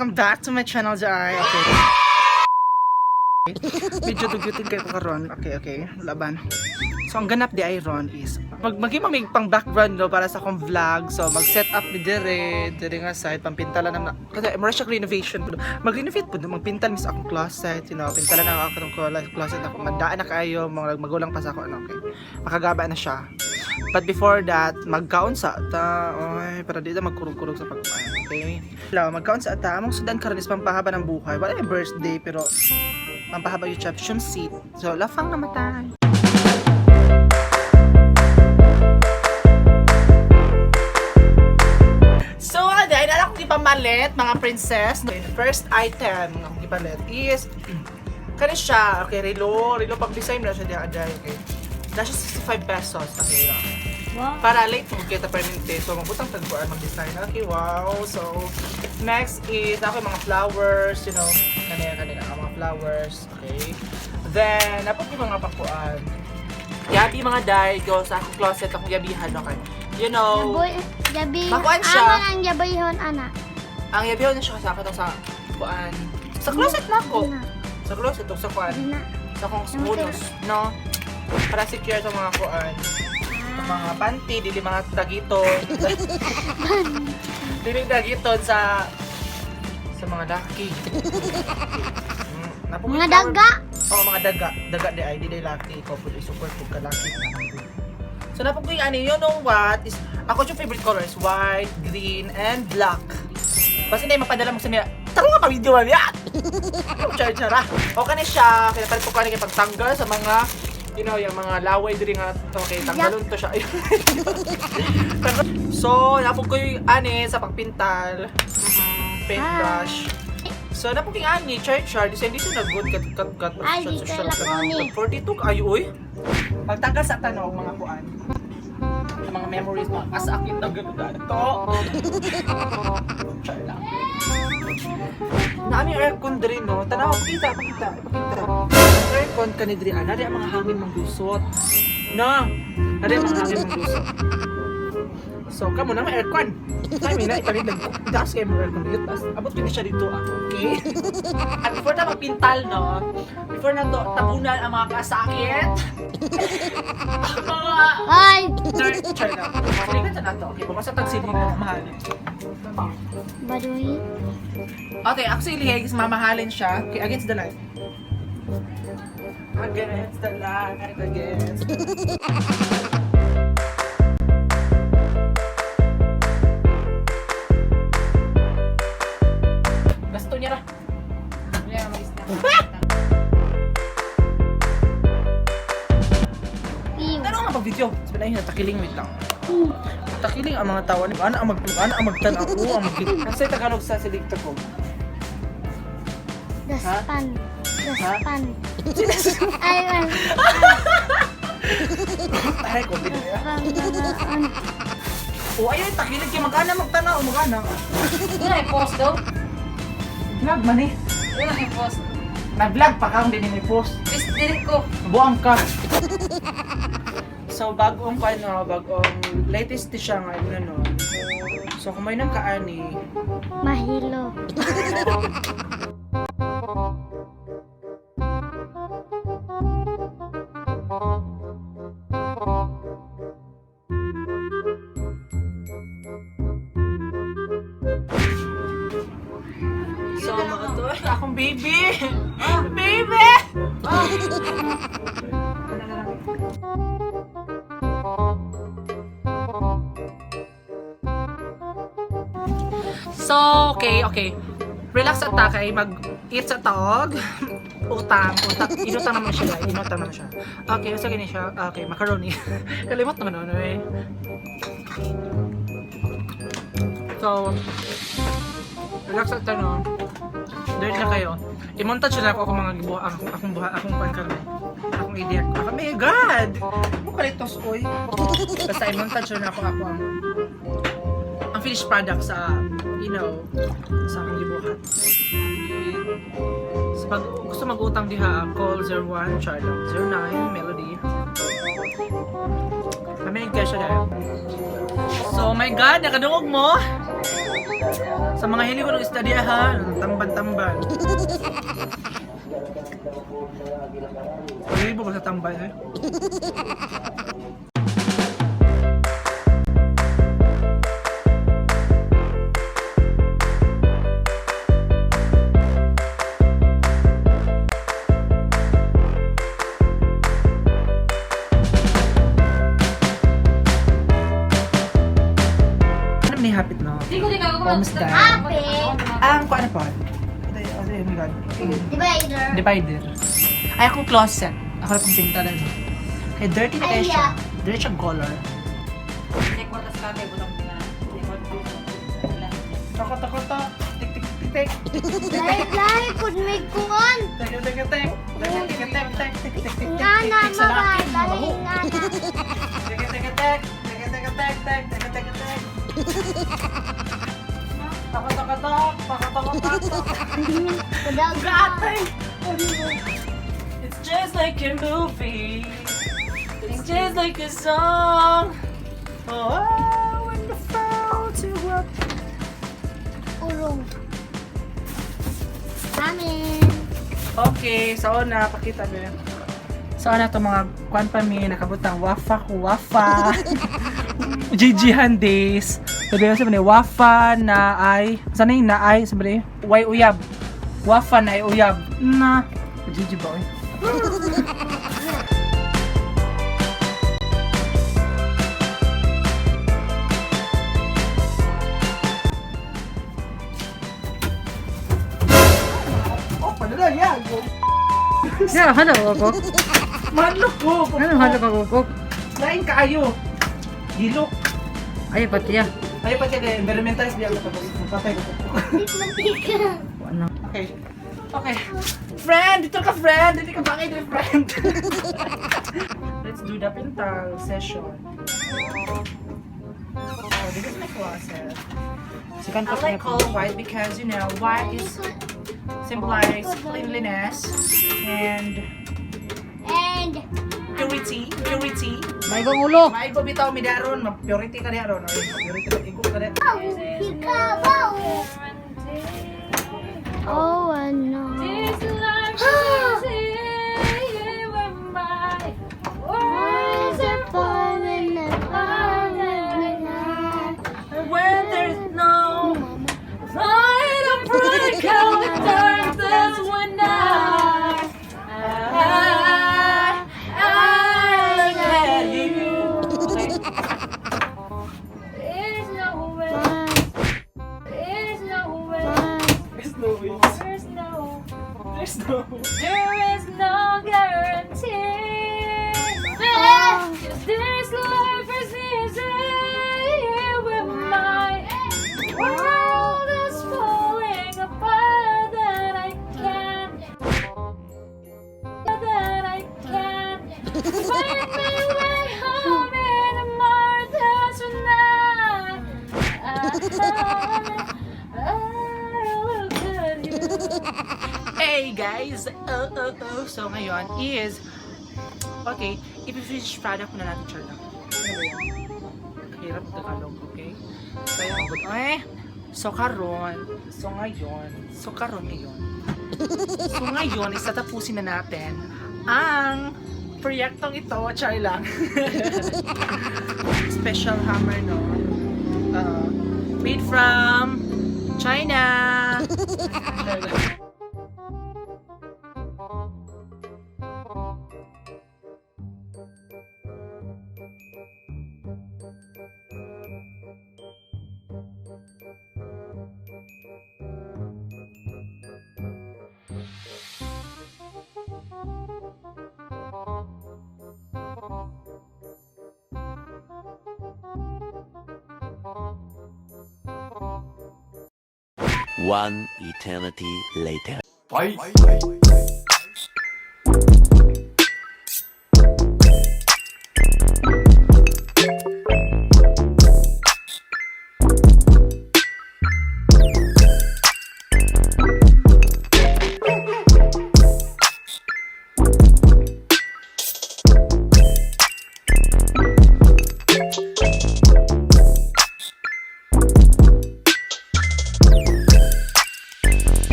Welcome back to my channel, Jai. Okay. Medyo dugyutin kayo ko karon. Okay. Laban. So, ang ganap diay ron is, maging may pang background, no, para sa akong vlog. So, mag-set up ni dire, dire nga side, pampintala na, kasi mura siya renovation po. Mag-renovate po, no, magpintal mis akong closet, pintala na ako akong closet ako. Mandaan na kayo, mga magulang pa sa ako, ano, okay. Makagaba na siya. But before that, magkaon sa ta, oy, para di ta magkurog-kurog sa pagkain, okay? Hello, magkaon sa ta, among sudan karon is pampahaba ng buhay. Wala may birthday, pero pampahaba yung chaption seat. So, lafang namatay. So, aday, na akong ipamalit, mga princess. Okay, the first item nga akong ipalit is, kani siya, okay, relo, relo pang design na siya diya, aday, okay. Na siya 65 pesos, okay. Wow. Para late mo kita permente, so magbutang tagbuan mag-design. Okay, wow. So, next is, ako yung mga flowers, kanina, kanina, ang mga flowers, okay. Then, napag yung mga pakuan. Yabi mga day, go sa akong closet, akong yabihan, okay. Yaboy, yabi. Makuan siya. Ama ang yabayhon, ana. Ang yabihan na siya sa ako sa kuan. Sa closet na ako. Dina. Sa closet, o sa kuan. Dina. Sa akong bonus, no? Para secure sa mga kuan. Sa mga panty, dili mga dagiton. Dili dagiton sa mga laki. Mga daga. Oo, mga daga. Daga di ay, di day laki. Ikaw po, support po ka laki. So, napag ko yung ano, you know what? Is, ako yung favorite color is white, green, and black. Basta hindi, mapadala mo sa niya. Taro nga pa video mami! Ah! Char chara. Okay na siya. Kaya palit ko kaya pagtanggal sa mga yung mga laway diri nga okay, tanggalon to siya. So, napog ko yung ani sa pagpintal. Paintbrush. So, napog yung ani, char char, di siya na good cut cut cut. Ay, di kay lakoni. 42 ayo uy. Pagtanggal sa tanong mga kuan. Sa mga memories mga kasakit na ganun to. Char lang. Naami aircon diri no. Tanaw pakita, pakita, pakita. Aircon kani diri ana di ang mga hangin manggusot. No. Nari ang mga hangin manggusot. So, kamo na may aircon. Ay, may na ipalit nag taas kayo mga aircon dito. Taas, abot yun siya dito ah. Okay? At before na magpintal, no? Before na to, tabunan ang mga kasakit. Ang mga Ay, dirt. Char na. Silingan sa nato. Okay, bumasa tag silingan. Mahalin. baduy. Okay, actually, is mamahalin siya. Okay, against the light. Against the light, against. Gasto niya ra. Ew. Ano nga pag-video? Sabi na takiling, wait lang. Takiling ang mga tawa ni ano ang mag ano ang magtan-aw ang mag. Ang sa Tagalog sa silig ko. Daspan. Daspan. Ay, ay. Ay, ko video. Daspan. Daspan. Oh, ayun takilig kay magana magtanaw magana. Wala yung post daw. Vlog man eh. Wala yung post. Nag-vlog pa kang din ni post. Please, delete ko. Buang ka. So bagong ano, bagong latest ti siya ngayon ano. So kung may nang kaani, Mahilo. So mga to, akong baby. Baby! So, okay. Relax at takay, mag-eat sa tawag. Utang, utang. Inutang naman siya, guys. Inutang naman siya. Okay, so ganyan siya. Okay, macaroni. Kalimot naman ano eh. So, relax at ano. Dirt na kayo. I-montage na ako akong mga gibuha, akong, akong buha, akong pan karon. Akong idea. Ako, my God! Mo kalitos, oy. Basta i-montage na ako ako ang finished product sa, sa akong gibuhat. Sa pag gusto mag-utang diha, call 01 Charlotte 09 Melody. Kami yung cash dahil. So, oh my God, nakadungog mo! Sa mga hili ko ng isda diya ha, tamban-tamban. Pwede ba sa tambay eh? Ano ni hapit no? Di ko din ako Kamusta? Happy. Ang kuan po. Oh my God. Divider. Divider. Ay, akong closet. Ako na pong pintalan. Kay dirty na kayo Ay, siya. yeah. Dirty siya color. Tako, tako, tak. Tik, tik, tik, tik. Lahi-lahi pud may kuan. Tik, tik, tik, tik. Tik, tik, tik, tik, tik, tik, tik, Nga tik, na tik, sa mabay. laki. Lahi Mabaho. nga na. Tik, tik, tik. Tik, tik, tik, tik, tik, tik, tik. Tako, tako, tak. Tako, tako, tak, tak. Kudag. Gatay! It's just like a movie. It's just like a song. Oh, wonderful to work. Urong. Amin. Okay, so na pakita ba. So na to mga kwan pa mi nakabutang wafa ko wafa. GG days. Pwede ba sabi ni wafa na ay sana yung na ay sabi ni way uyab. Wafa na ay uyab. Na GG ba oy? Oh, padala ya. Yeah, halo ako. Madlok ko. Ano halo ka ko? Lain kaayo. Gilok. Ay, pati ya. Ay pa kaya environmentalist biya ko tapos patay ko. Mantika. Ano? Okay. Okay. Friend, dito ka friend. Dito ka bakit friend. Let's do the pintal session. Oh, this is my closet. So you can I like color white because you know white is symbolize cleanliness and And purity, purity. May kong ulo. Maigo bitaw mi daron, ma-purity ka diha ron. Oy, purity ka igo ka diha. Ikabaw. Oh, ano. This life is easy when my Words are falling apart. When there's no light of break out dark, that's when I look at you. There's no way. There's no way. There's no way. There's no. There's no There is no guarantee. 'Cause this life is easy when my world is falling apart. That I can't find my way home anymore. That's when I look at you. Hey guys! Oh, oh, oh. So ngayon is, okay, ipi-finish product muna natin siya lang. Ano ba yan? Hirap Tagalog, okay? So yun, good. Eh, so karon, so ngayon, so karon ngayon. So ngayon, is tatapusin na natin ang proyektong ito, char lang. Special hammer, no? Made from China! Char lang. One eternity later. Bye.